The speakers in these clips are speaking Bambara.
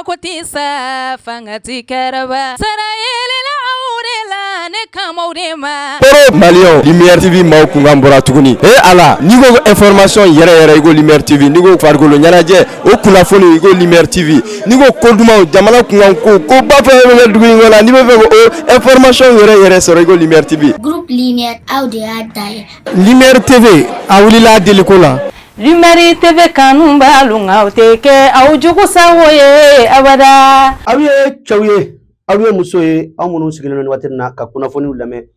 Mako tɛ sa, fanga tɛ kɛrɛba, sara yeelela aw de la, ne kan b'aw de ma. Toro Maliyɛnw, Lumière TV maaw kunkan bɔra tuguni. E Ala, n'i ko information yɛrɛ yɛrɛ, i ko Lumière TV. N'i ko farikolo ɲɛnajɛ, o kunnafoni, i ko Lumière TV. N'i ko ko dumanw, jamana kunkan ko, koba fɛn fɛn bɛ kɛ dugu in kɔnɔ, n'i bɛ fɛ k'o information yɛrɛ yɛrɛ sɔrɔ, i ko Lumière TV. Groupe Lumière, aw de y'a da ye. Lumière TV, a wulila deliko la. Lumière TV kanu b'alu nka o tɛ kɛ aw jugu sago ye abada. Aw ye cɛw ye, aw ye muso ye, aw minnu sigilen don nin waati in na ka kunnafoniw lamɛn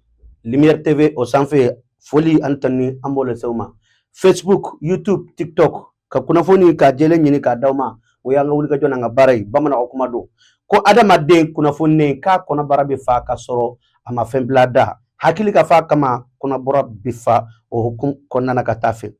Lumière TV o sanfɛ, foli ani tanuni an b'o lase aw ma. Facebook, YouTube, TikTok, ka kunnafoni ka jɛlen ɲini k'a d'aw ma, o y'an ka wulikajɔ n'an ka baara ye. Bamananw kuma don ko adamaden kunnafoni k'a kɔnɔbara bɛ fa ka sɔrɔ a ma fɛn bila da hakili ka fa kama, kɔnɔbara bɛ fa o hukumu kɔnɔna na ka taa fɛ.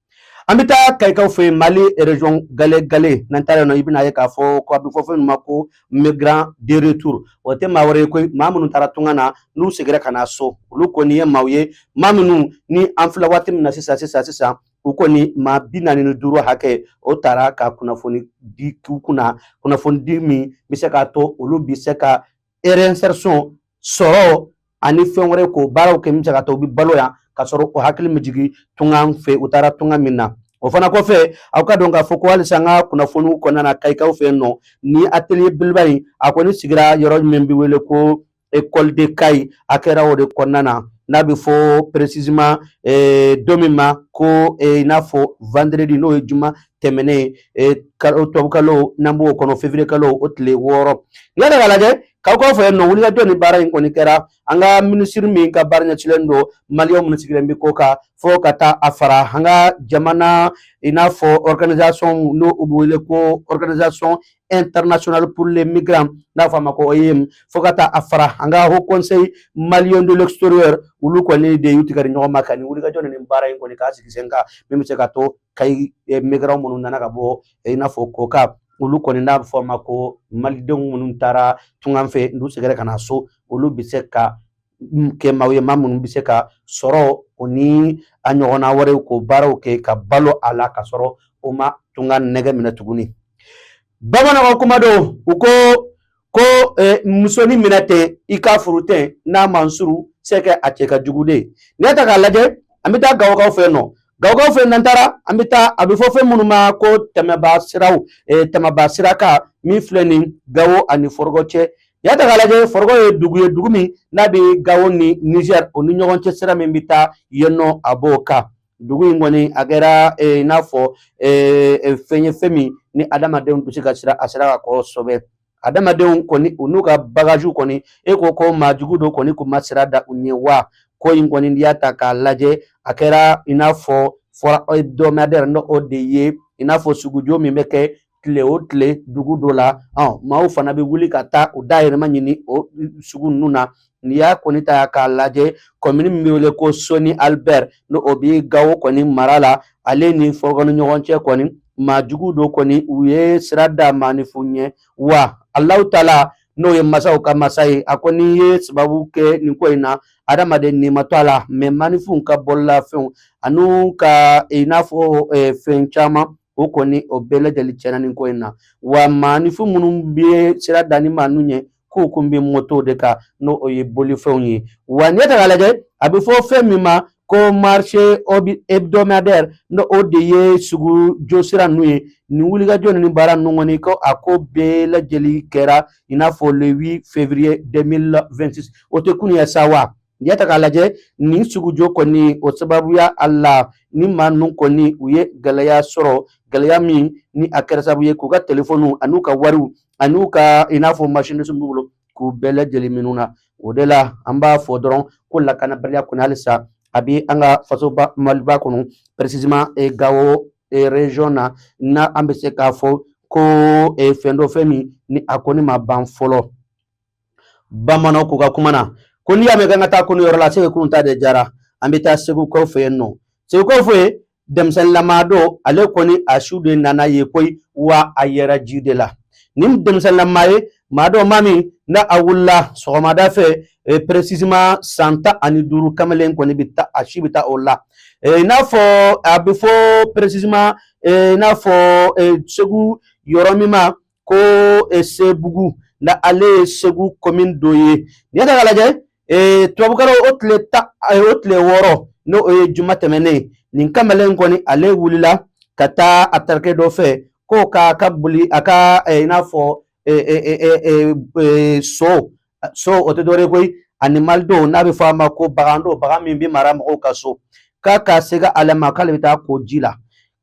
An bɛ taa Kayikaw fɛ yen, Mali région Gale Gale. N'an taara yen nɔ, i bɛna ye k'a fɔ ko a bɛ fɔ fɛn min ma ko migrant de retour. O tɛ maa wɛrɛ ye koyi, maa minnu taara tunga na, n'u seginna ka na so, olu kɔni ye maaw ye, maa minnu ni an filɛ waati min na sisan sisan sisan, u kɔni maa 45 hakɛ o taara ka kunnafoni di k'u kunna, kunnafoni di min bɛ se k'a to olu bɛ se ka réinsertion sɔrɔ ani fɛn wɛrɛ k'o baaraw kɛ min bɛ se ka to u bɛ balo yan ka sɔrɔ o hakili ma jigin tunga fɛ, u taara tunga min na. O fana kɔfɛ, aw ka dɔn k'a fɔ ko halisa an ka kunnafoniw kɔnɔna na, Kayikaw fɛ yen nɔ, ni atelier belebeleba in a kɔni sigira yɔrɔ min bɛ wele ko école de Kayi, a kɛra o de kɔnɔna na, n'a bɛ fɔ précisément don min ma ko i n'a fɔ vendredi, n'o ye juma tɛmɛnen ye, tubabukalo n'an b'o kɔnɔ, février kalo o tile 6. N'i y'a ta k'a lajɛ, k'aw k'a fɔ yen nɔ, wulikajɔ ni baara in kɔni kɛra an ka minisiri min ka baara ɲɛsilen don maliyɛnw minnu sigilen bɛ ko kan, fo ka taa a fara an ka jamana, i n'a fɔ organisation n'o bɛ wele ko Organisation internationale pour les migrants, n'a fɔ a ma ko OIM, fo ka taa a fara an ka Haut Conseil malien de l'extérieur, olu kɔni de y'u tigɛ di ɲɔgɔn ma ka nin wulikajɔ ni nin baara in kɔni k'a sigi sen kan, min bɛ se ka to Kayi migrants minnu nana ka bɔ i n'a fɔ kɔkan, olu kɔni n'a bɛ fɔ a ma ko malidenw minnu taara tungan fɛ, n'u seginna ka na so, olu bɛ se ka kɛ maaw ye, maa minnu bɛ se ka sɔrɔ o ni a ɲɔgɔnna wɛrɛw k'o baaraw kɛ ka balo a la ka sɔrɔ o ma tunga nɛgɛ minɛ tuguni. Bamananw ka kuma don, u ko ko musonin minɛ ten i ka furu ten, n'a man suru se kɛ a cɛ ka jugu de. N'i y'a ta k'a lajɛ, an bɛ taa Gawokaw fɛ yen nɔ. Gawokaw fɛ yen, n'an taara, an bɛ taa, a bɛ fɔ fɛn minnu ma ko tɛmɛba siraw, tɛmɛba sira kan min filɛ nin Gawo ani Fɔrɔgɔ cɛ. N'i y'a ta k'a lajɛ, Fɔrɔgɔ ye dugu ye, dugu min n'a bɛ Gawo ni Niger o ni ɲɔgɔn cɛ, sira min bɛ taa yen nɔ, a b'o kan. Dugu in kɔni a kɛra i n'a fɔ fɛn ye, fɛn min ni adamadenw bɛ se ka sira a sira ka kosɛbɛ. Adamadenw kɔni u n'u ka bagajiw kɔni, e ko ko maajugu dɔ kɔni k'u ma sira da u ɲɛ wa. Ko in kɔni, n'i y'a ta k'a lajɛ, a kɛra i n'a fɔ foire hebdomadaire, n'o o de ye i n'a fɔ sugujɔ min bɛ kɛ tile o tile dugu dɔ la, maaw fana bɛ wuli ka taa u dahirimɛ ɲini o sugu ninnu na. N'i y'a kɔni ta k'a lajɛ, commune min bɛ wele ko Soni Albert, n'o o bɛ Gawo kɔni mara la, ale ni Fɔrɔgɔ ni ɲɔgɔn cɛ kɔni, maajugu dɔ kɔni u ye sira da maaninfin ɲɛ wa. Alahu taala, n'o ye masaw ka masa ye, a kɔni ye sababu kɛ nin ko in na, adamaden ni ma to a la, mais maaninfinw ka bololafɛnw an'u ka i n'a fɔ fɛn caman, o kɔni o bɛɛ lajɛlen tiɲɛna nin ko in na wa. Maaninfin minnu bɛ sira da ni maa ninnu ɲɛ, k'u kun bɛ moto de kan, n'o o ye bolifɛnw ye wa. N'i y'a ta k'a lajɛ, a bɛ fɔ fɛn min ma ko marché hebdomadaire, n'o o de ye sugu jɔsira ninnu ye, nin wulikajɔ ni baara ninnu kɔni, ko a ko bɛɛ lajɛlen kɛra i n'a fɔ le 8 février 2026, o tɛ kun ye sa wa. N'i y'a ta k'a lajɛ, nin sugujɔ kɔni o sababuya a la, ni maa ninnu kɔni u ye gɛlɛya sɔrɔ, gɛlɛya min ni a kɛra sababu ye k'u ka telefɔniw an'u ka wariw an'u ka i n'a fɔ marchandise b'u bolo, k'u bɛɛ lajɛlen minnu na. O de la an b'a fɔ dɔrɔn ko lakanabaliya kɔni halisa a bɛ an ka fasoba Maliba kɔnɔ, précisément Gawo région na, n'a an bɛ se k'a fɔ ko fɛn dɔ, fɛn min ni a kɔni ma ban fɔlɔ. Bamananw k'u ka kuma na ko n'i y'a mɛn k'an ka taa kunu yɔrɔ la, segu kunun ta de jara. An bɛ taa Segukaw fɛ yen nɔ. Segukaw fɛ yen, denmisɛnninlama don, ale kɔni a su de nana ye koyi wa, a yɛrɛ ji de la. Nin denmisɛnninlama ye maa dɔ, maa min n'a a wulila sɔgɔmada fɛ, précisément san 15 kamalen kɔni bɛ taa, a si bɛ taa o la, i n'a fɔ a bɛ fɔ précisément i n'a fɔ Segu yɔrɔ min ma. ko Sebugu na ale ye Segu commune dɔ ye. N'i y'a ta k'a lajɛ, tubabukalo o tile 10, o tile 6, n'o o ye juma tɛmɛnen, nin kamalen kɔni ale wulila ka taa a terikɛ dɔ fɛ ko k'a ka boli a ka i n'a fɔ so so, o tɛ dɔwɛrɛ ye koyi, animal don n'a bɛ fɔ a ma ko bagan don, bagan min bɛ mara mɔgɔw ka so, k'a ka se ale ma k'ale bɛ taa ko ji la.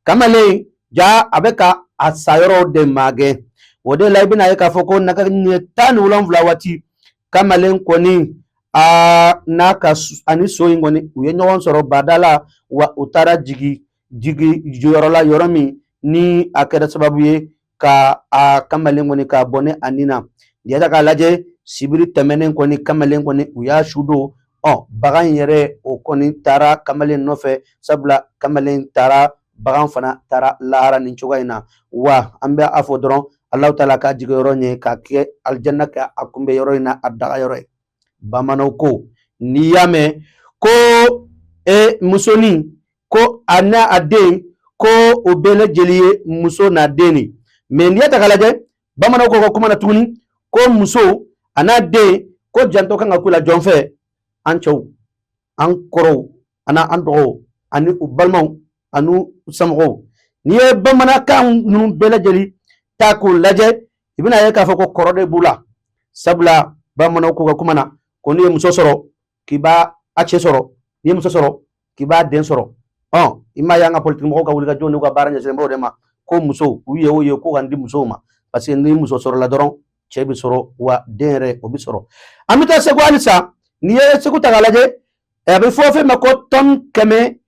Kamalen ja a bɛ ka a sayɔrɔ de magɛn. O de la i bɛna ye k'a fɔ ko nɛgɛ ɲɛ 17 waati, kamalen kɔni a n'a ka ani so in kɔni u ye ɲɔgɔn sɔrɔ bada la, wa u taara jigi jigi yɔrɔ la, yɔrɔ min ni a kɛra sababu ye ka a kamalen kɔni k'a bɔnɛ a ni na. N'i y'a ta k'a lajɛ, sibiri tɛmɛnen kɔni, kamalen kɔni u y'a su don. Ɔ bagan in yɛrɛ o kɔni taara kamalen nɔfɛ, sabula kamalen taara, bagan fana taara lahara nin cogoya in na. Wa an bɛ a fɔ dɔrɔn, Alahu taala k'a jigiyɔrɔ ɲɛ k'a kɛ alijanna, kɛ a kunbɛ yɔrɔ in na, a daga yɔrɔ ye. Bamananw ko n'i y'a mɛn ko e musonin ko a n'a a den ko o bɛɛ lajɛlen ye muso n'a den de. Mais n'i y'a ta k'a lajɛ, bamananw ko ka kuma na tuguni ko muso a n'a den ko janto kan ka k'u la jɔn fɛ? An cɛw, an kɔrɔw, ani an dɔgɔw, ani u balimaw, ani u somɔgɔw. N'i ye bamanankan ninnu bɛɛ lajɛlen ta k'u lajɛ, i bɛna ye k'a fɔ ko kɔrɔ de b'u la, sabula bamananw ko ka kuma na ko n'i ye muso sɔrɔ k'i b'a a cɛ sɔrɔ, n'i ye muso sɔrɔ k'i b'a den sɔrɔ. Ɔ i m'a ye an ka politiki mɔgɔw ka wulikajɔ n'u ka baara ɲɛsinnen b'o de ma ko musow u ye o ye ko ka di musow ma, parce que ni muso sɔrɔla dɔrɔn cɛ bɛ sɔrɔ, wa den yɛrɛ o bɛ sɔrɔ. An bɛ taa Segu halisa. N'i ye Segu ta k'a lajɛ, a bɛ fɔ fɛn ma ko tɔn 120,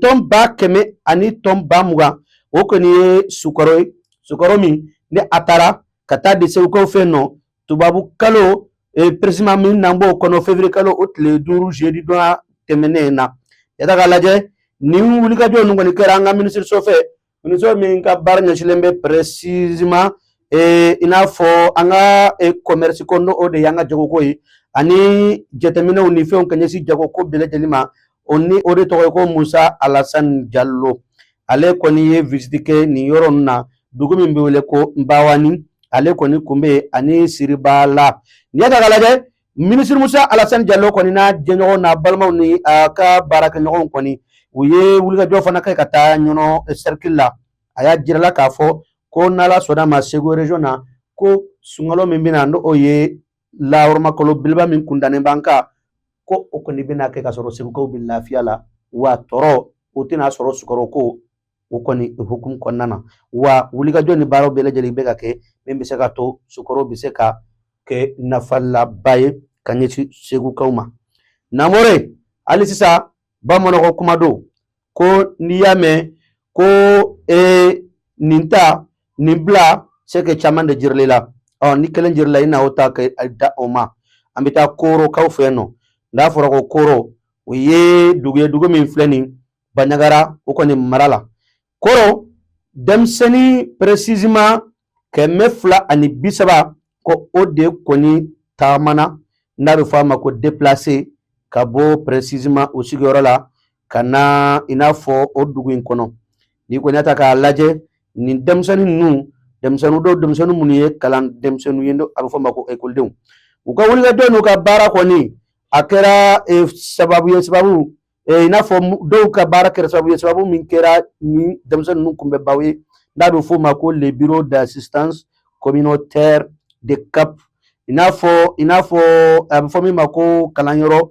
tɔn 100 000 ani tɔn 20 000. O kɔni ye sukaro ye, sukaro min ni a taara ka taa di segukaw fɛ nɔ tubabu kalo, précisément min n'an b'o kɔnɔ, février kalo o tile 5, jeudi don tɛmɛnen na. Ya ta k'a lajɛ, nin wulikajɔ ninnu kɔni kɛra an ka minisiriso fɛ, minisiriso min ka baara ɲɛsinnen bɛ précisément i n'a fɔ an ka commerce ko, n'o de y'an ka jagoko ye, ani jateminɛw ni fɛnw ka ɲɛsin jagoko bɛɛ lajɛlen ma. O ni o de tɔgɔ ye ko Musa Alasani Jalo. Ale kɔni ye visite kɛ nin yɔrɔ ninnu na, dugu min bɛ wele ko Nbawani, ale kɔni kun bɛ yen ani Siribala. N'i y'a ta k'a lajɛ, minisiri Musa Alasani Jalo kɔni n'a jɛɲɔgɔn n'a balimaw ni a ka baarakɛɲɔgɔnw kɔni u ye wulikajɔ fana kɛ ka taa Ɲɔnɔ cercle la. A y'a jirala k'a fɔ ko n'Ala sɔnna ma, Segu région na, ko sunkalo min bɛna, n'o ye lahɔrɔma kalo belebeleba min kundannen b'an kan, ko o kɔni bɛna kɛ ka sɔrɔ segukaw bɛ lafiya la, wa tɔɔrɔ o tɛna sɔrɔ sukaro ko o kɔni hukumu kɔnɔna na. Wa wulikajɔ ni baaraw bɛɛ lajɛlen bɛ ka kɛ min bɛ se ka to sukaro bɛ se ka kɛ nafalaba ye ka ɲɛsin segukaw ma. N'an bɔra yen hali sisan, bamananw ka kuma don ko n'i y'a mɛn ko nin ta nin bila, c'est que caman de jirila i la. Ɔ ni kelen jirila i na o ta ka da o ma. An bɛ taa Korokaw fɛ yen nɔ. N'a fɔra ko Koro, o ye dugu ye, dugu min filɛ nin Banjagara o kɔni mara la. Koro denmisɛnnin précisément 230, ko o de kɔni taamana, n'a bɛ fɔ a ma ko déplacé, ka bɔ précisément o sigiyɔrɔ la ka na i n'a fɔ o dugu in kɔnɔ. N'i kɔni y'a ta k'a lajɛ, nin denmisɛnnin ninnu, denmisɛnnin dɔw, denmisɛnnin minnu ye kalan denmisɛnninw ye, a bɛ fɔ o ma ko ekɔlidenw, u ka wulikajɔ n'u ka baara kɔni a kɛra sababu ye, sababu i n'a fɔ dɔw ka baara kɛra sababu ye, sababu min kɛra ni denmisɛnnin ninnu kunbɛbaw ye, n'a bɛ f'o ma ko le bureau d'assistance communautaire de CAP, i n'a fɔ a bɛ fɔ min ma ko kalanyɔrɔ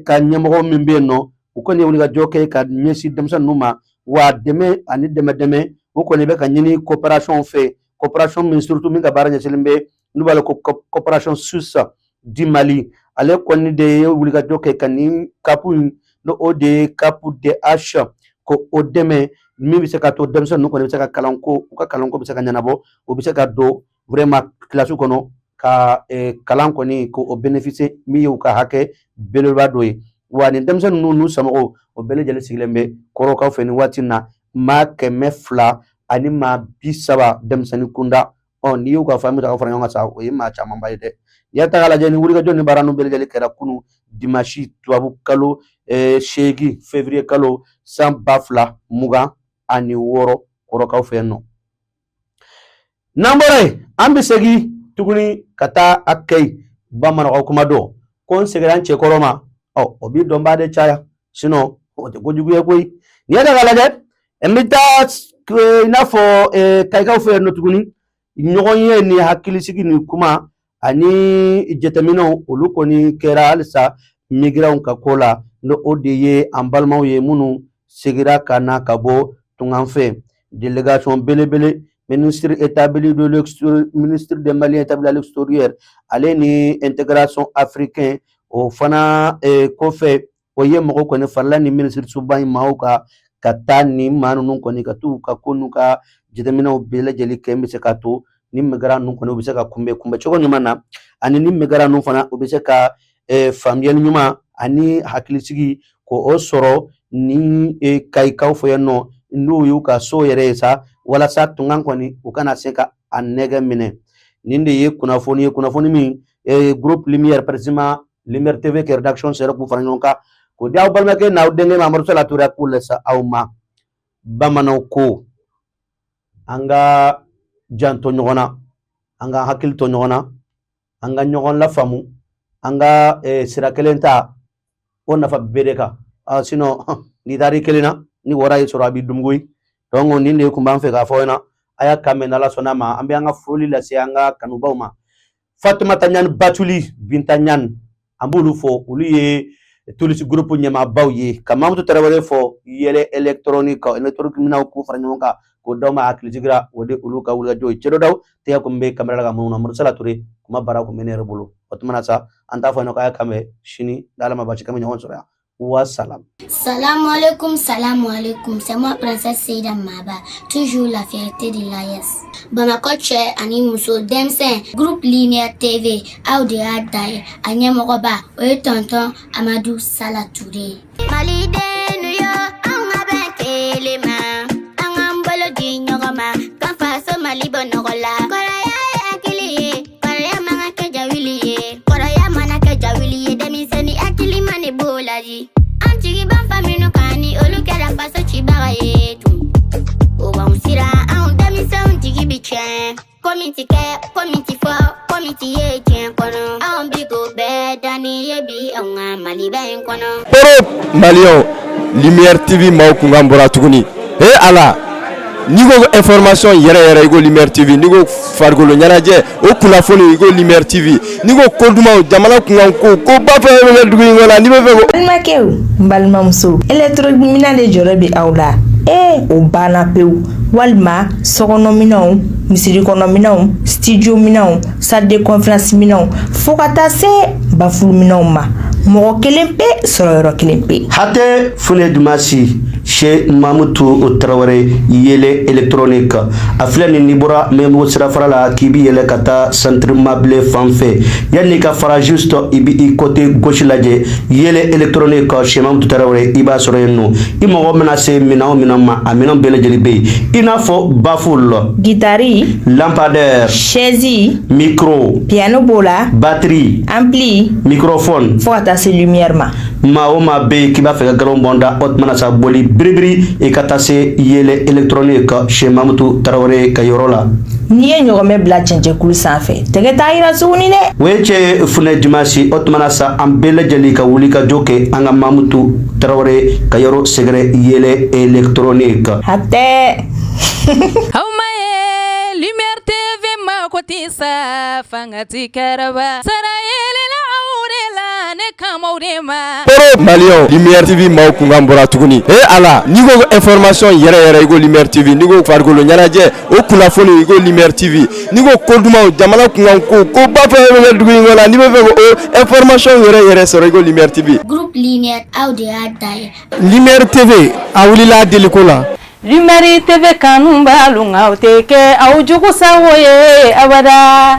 ka ɲɛmɔgɔ min bɛ yen nɔ. U kɔni ye wulikajɔ kɛ ka ɲɛsin denmisɛnnin ninnu ma, wa dɛmɛ ani dɛmɛ dɛmɛ o kɔni bɛ ka ɲini coopération fɛ, coopération min surtout min ka baara ɲɛsinnen bɛ n'u b'a ko coopération suisse du Mali. Ale kɔni de ye wulikajɔ kɛ ka nin CAP in, n'o o de ye CAP DH, ko o dɛmɛ min bɛ se ka to denmisɛnnin ninnu kɔni bɛ se ka kalanko, u ka kalanko bɛ se ka ɲɛnabɔ, u bɛ se ka don vraiment kilasi kɔnɔ ka kalan kɔni ko o bénéficier min ye u ka hakɛ belebeleba dɔ ye. Wa nin denmisɛnnin ninnu n'u somɔgɔw, o bɛɛ lajɛlen sigilen bɛ Kɔrɔkaw fɛ nin waati in na, maa 230 denmisɛnnin kunda. Ɔ n'i y'u ka famille ta ka fara ɲɔgɔn kan sa, o ye maa camanba ye dɛ. N'i y'a ta k'a lajɛ, ni wulikajɔ ni baara ninnu bɛɛ lajɛlen kɛra kunu dimanche, tubabu kalo 8, février kalo, san 2026, Kɔrɔkaw fɛ yen nɔ. N'an bɔra yen, an bɛ segin tuguni ka taa a kɛ bamananw kuma dɔn ko n seginna n cɛkɔrɔ ma. Ɔ, o b'i dɔnbaa de caya, sinon o tɛ kojugu ye koyi. N'i ye ta k'a lajɛ, n bɛ taa i n'a fɔ kayikaw fɛ yen nɔ tuguni. Ɲɔgɔn ye ni hakilisigi ni kuma ani jateminɛw, olu kɔni kɛra halisa migrants ka ko la. N'o o de ye an balimaw ye minnu seginna ka na ka bɔ tungan fɛ. Délégation belebele, ministre établi de l'extérieur, ministre des Maliens établi à l'extérieur, ale ni intégration africain, o fana kɔfɛ, o ye mɔgɔ kɔni farala ni ministre soba in maaw kan ka taa ni maa ninnu kɔni ka t'u ka ko n'u ka jateminɛw bɛɛ lajɛlen kɛ, n bɛ se k'a to ni migrants ninnu kɔni u bɛ se ka kunbɛn kunbɛn cogo ɲuman na, ani ni migrants ninnu fana u bɛ se ka faamuyali ɲuman ani hakilisigi k'o sɔrɔ ni kayikaw fɛ yan nɔ, n'u y'u ka so yɛrɛ ye sa, walasa tungan kɔni u kana se ka a nɛgɛ minɛ. Nin de ye kunnafoni ye, kunnafoni min groupe Lumière, précisément Lumière TV ka rédaction sera k'u fara ɲɔgɔn kan k'o di aw balimakɛ n'aw denkɛ Mamadu Sala Ture k'u lase aw ma. Bamananw ko an ka janto ɲɔgɔn na, an ka hakili to ɲɔgɔn na, an ka ɲɔgɔn lafaamu, an ka sira kelen ta, o nafa bɛɛ de kan. Sinon n'i taara i kelen na, ni wara y'i sɔrɔ, a b'i dun koyi. Donc nin de tun b'an fɛ k'a fɔ aw ɲɛna. A y'a kan mɛn, n'Ala sɔnna a ma, an bɛ an ka foli lase an ka kanubaw ma. Fatumata Ɲani, Batuli Binta Ɲani, an b'olu fɔ, olu ye Tulisi groupe ɲɛmaabaw ye. Ka Mamutu Tarawele fɔ, yɛlɛ électronique, électronique minɛnw k'u fara ɲɔgɔn kan k'o d'aw ma hakilisigira, o de olu ka wulikajɔ ye. Cɛdɔ daw tɛgɛ kun bɛ kamera la ka minnu na, Murusala Ture, kuma baara kun bɛ ne yɛrɛ bolo. O tuma na sa, an t'a fɔ ɲɛna k'a y'a kan mɛn sini, n'Ala ma basi k'an bɛ ɲɔgɔn sɔrɔ yan. Wa salam. Salam alaikum, salam alaikum. C'est moi, Princesse Seida Maba, toujours la fierté de l'AES. Bamakɔ cɛ ani muso, denmisɛn, groupe Lumière TV, aw de y'a da ye. A ɲɛmɔgɔba, o ye tonton Amadu Sala Ture ye. Maliden yo, an ka bɛn kelen ma, an k'an bolo di ɲɔgɔn ma, k'an faso Mali bɔ nɔgɔ la. Kɔrɔya ye hakili ye, kɔrɔya man ka kɛ jawuli ye, kɔrɔya mana kɛ jawuli ye, denmisɛnnin hakili ma ne b'o laji. An jigi b'an fa minnu kan, ni olu kɛra faso cibaga ye tun, o b'anw siran, anw denmisɛnw jigi bi tiɲɛ. Ko min ti kɛ, ko min ti fɔ, ko min ti ye diɲɛ kɔnɔ, anw bi k'o bɛɛ danni ye bi anw ka Maliba in kɔnɔ. Koro maliyɛnw, Lumière TV maaw kunkan bɔra tuguni. He ala, n'i ko information yɛrɛ yɛrɛ, i ko Lumière TV. N'i ko farikolo ɲɛnajɛ, o kunnafoni, i ko Lumière TV. N'i ko ko dumanw, jamana kunkan ko, ko ba fɛn fɛn bɛ dugu in kɔnɔ, n'i bɛ fɛ ko Balimakɛw, n balimamuso, électronique de jɔrɔ bɛ aw la. Ee, o banna pewu. Walima sokɔnɔminɛnw, misiri kɔnɔminɛnw, studio minɛnw, salle de conférence minɛnw, fo ka taa se baffle minɛnw ma, mɔgɔ kelen pe sɔrɔ yɔrɔ kelen pe. Hatɛ Fune Dumasi chez Mamutu Tarawele, yɛlɛ électronique. A filɛ nin, n'i bɔra Mɛmugu sirafara la k'i bi yɛlɛ ka taa centre mabile fan fɛ, yanni ka fara, juste i bi i côté gauche lajɛ, yɛlɛ électronique chez Mamutu Tarawele, i b'a sɔrɔ yen nɔ. I mago mana se minɛn o minɛn ma, a minɛn bɛɛ lajɛlen bɛ yen, i n'a fɔ baffle, guitare, lampadaire, chaise, micro, piano b'o la, batterie, ampli, microphone, fo ka taa se lumière ma. Maa o maa bɛ yen k'i b'a fɛ ka galon bɔn da, o tuma na sa, boli biribiri i ka taa se yɛlɛ électronique chez Mamutu Tarawele ka yɔrɔ la. N'i ye ɲɔgɔmɛ bila cɛncɛnkulu sanfɛ, tɛgɛ t'a yira tuguni dɛ. O ye cɛ Funɛ Dimasi. O tuma na sa, an bɛɛ lajɛlen ka wuli ka jɔ kɛ an ka Mamutu Tarawele ka yɔrɔ sɛgɛrɛ, yɛlɛ électronique. Hatɛ. Aw ma ye Lumière TV ma ko ti sa fanga ti kɛrɛba sara yelela aw de la ne kamaw de ma. Koro maliyɛnw, Lumière TV maaw kunkan bɔra tuguni. He ala, n'i ko information yɛrɛ yɛrɛ, i ko Lumière TV. N'i ko farikolo ɲɛnajɛ, o kunnafoni, i ko Lumière TV. N'i ko ko dumanw, jamana kunkan ko, ko ba fɛn fɛn bɛ dugu in kɔnɔ, n'i bɛ fɛ ko information yɛrɛ yɛrɛ sɔrɔ, i ko Lumière TV. Groupe Lumière, aw de y'a da ye. Lumière TV, a wulila deliko la. Lumière TV kanu b'alu, aw tɛ kɛ aw jugu sago ye abada.